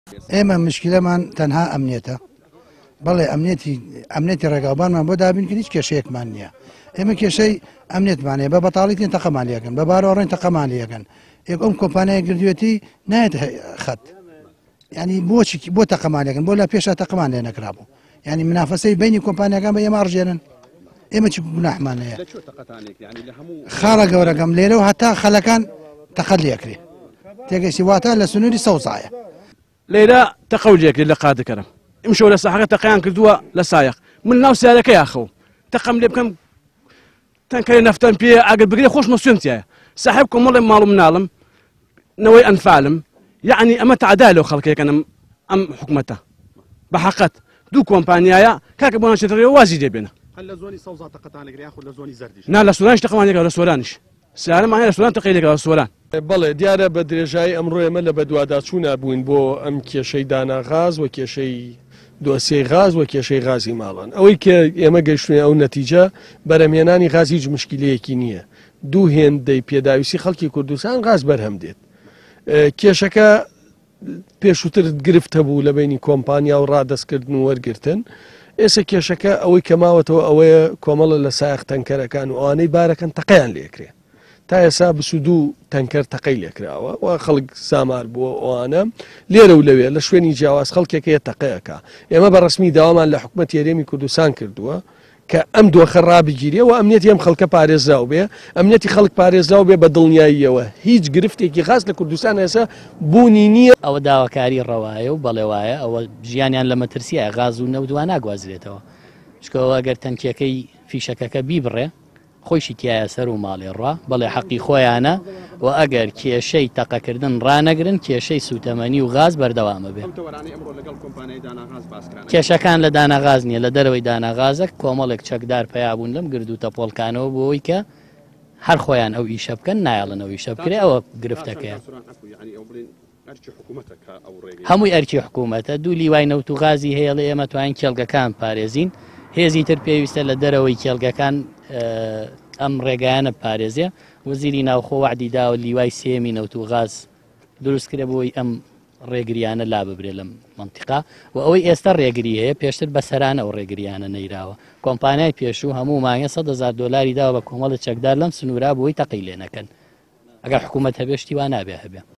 ئێمە مشکلەمان تەنها ئەمنیەتە بەڵێ ئەمنیەتی ئەمنیەتی ڕێگاوبانمان بۆ دابین کردن هیچ کێشەیەکمان نییە ئێمە کێشەی ئەمنیەتمان هەیە بە بەتاڵی تێن تەقەمان لێکەن بە بارۆڕێن تەقەمان لێکەن یەک ئەم کۆمپانیای گردوێتی نایەت خەت ینی بۆچی بۆ تەقەمان لێکن بۆ لە پێشا تەقەمان لێ نەکرابوو ینی منافەسەی بینی کۆمپانیاکان بە ئێمە ڕژێنن ئێمە چ گوناحمان هەیە خاڵە گەورەکەم لێرە و هەتا خەلەکان تەقەت لێکرێ تێگەشتی واتە لە سنووری سەوزایە. لێرە تەقەو لێکرێ لە قادکەرم ئیمشەو لە ساحەکە تەقەیان کردووە لە سایەق من ناو سیارەکەیا خەوم تەقەم لێ بکەم تەنکەرێ نەفتەم پێ ئاگر بگرێ خۆشمە سوێم تایە ساحب کۆمەڵێ ماڵ و مناڵم نەوەی ئەنفالم یعنی ئەمە تعدا لەو خەڵکێکەنم ئەم حکومەتە بە حەقەت دوو کۆمپانیایە کاکە بۆیان چێتە ڕێوە وازی لێ بێنە. هەر لە زۆنی سەوزا تەقەتان لێکرا یاخود لە زۆنی زەردیش؟ نا لە سۆرانیش تەقەمان لێکرا لە سۆرانیش سیارەمان هەیە لە سۆران تەقەی لێکرا لە سۆران. بەڵێ دیارە بە درێژایی ئەمڕۆ ئێمە لە بەدواداچوونا بووین بۆ ئەم کێشەی دانا غاز و کێشەی دۆسیەی غاز و کێشەی غازی ماڵان. ئەوەی کە ئێمە گەیشتووینە ئەو نەتیجە بەرهەمهێنانی غاز هیچ مشکیلەیەکی نییە. دوو هێندەی پێداویستی خەڵکی کوردستان غاز بەرهەم دێت. کێشەکە پێشووتر گرفت هەبوو لە بەینی کۆمپانیا و ڕادەستکردن و وەرگرتن، ئێستا کێشەکە ئەوەی کە ماوەتەوە ئەوەیە کۆمەڵە لە سایەق تەنکەرەکان و ئەوانەی بارەکەن تەقەیان لێکرێ. تا ئێستا 22 تەنکەر تەقەی لێکراوە و خەڵک سامار بووە ئەوانە لێرە و لەوێ لە شوێنی جیاواز خەڵکێک هەیە تەقەیەکە. ئێمە بە ڕەسمی داوامان لە حکومەتی هەرێمی کوردستان کردووە کە ئەم دۆخە ڕابگیرێ و ئەمنیەتی ئەم خەڵکە پارێزراو بێ، ئەمنیەتی خەڵک پارێزراو بێ بە دڵنیاییەوە هیچ گرفتێکی خاس لە کوردستان ئێستا بوونی نییە. ئەوە داواکاری ڕەوایە و بەڵێ وایە، ئەوە ژیانیان لە مەترسیایە، غاز و نەوت وا ناگوازرێتەوە، چونکە ئەوە ئەگەر تەنکیەکەی فیشەکەکە بیبڕێ خۆیشی تیایە سەر و ماڵێ ڕوا، بەڵێ حەقی خۆیانە و ئەگەر کێشەی تەقەکردن ڕانەگرن کێشەی سوتەمەنی و غاز بەردەوام ئەبێ. ئەم تەوەرانەی ئەمڕۆ لەگەڵ کۆمپانیای دانا غاز باس کران. کێشەکان لە دانا غاز نییە، لە دەرەوەی دانا غازە کۆمەڵێک چەکدار پەیا بوون لەم گرد و تەپۆڵکانەوە بۆ ئەوەی کە هەر خۆیان ئەو ئیشە بکەن نایەڵن ئەو ئیشە بکرێ ئەوە گرفتەکەیە. هەمووی ئەرکی حکوومەتە، دوو لیوای نەوت و غازی هەیە ئەڵێ ئێمە توانین کێڵگەکان پارێزین، هێزی تر پێویستە لە دەرەوەی کێڵگەکان ئەم ڕێگایانە بپارێزێ، وەزیری ناوخۆ وەعدی داوە لیوای سێیەمی نەوت و غاز دروست کرێ بۆی ئەم ڕێگریانە لاببرێ لەم مەنتیقە و ئەوەی ئێستا ڕێگری هەیە پێشتر بە سەرانە ئەو ڕێگریانە نەیراوە کۆمپانیای پێشوو هەموو مانگە 100 هەزار دۆلاری داوە بە کۆمەڵی چەکدار لەم سنوورا بۆی تەقی لێ نەکەن ئەگەر حکوومەت هەبێ شتی وا نابێ هەبێ.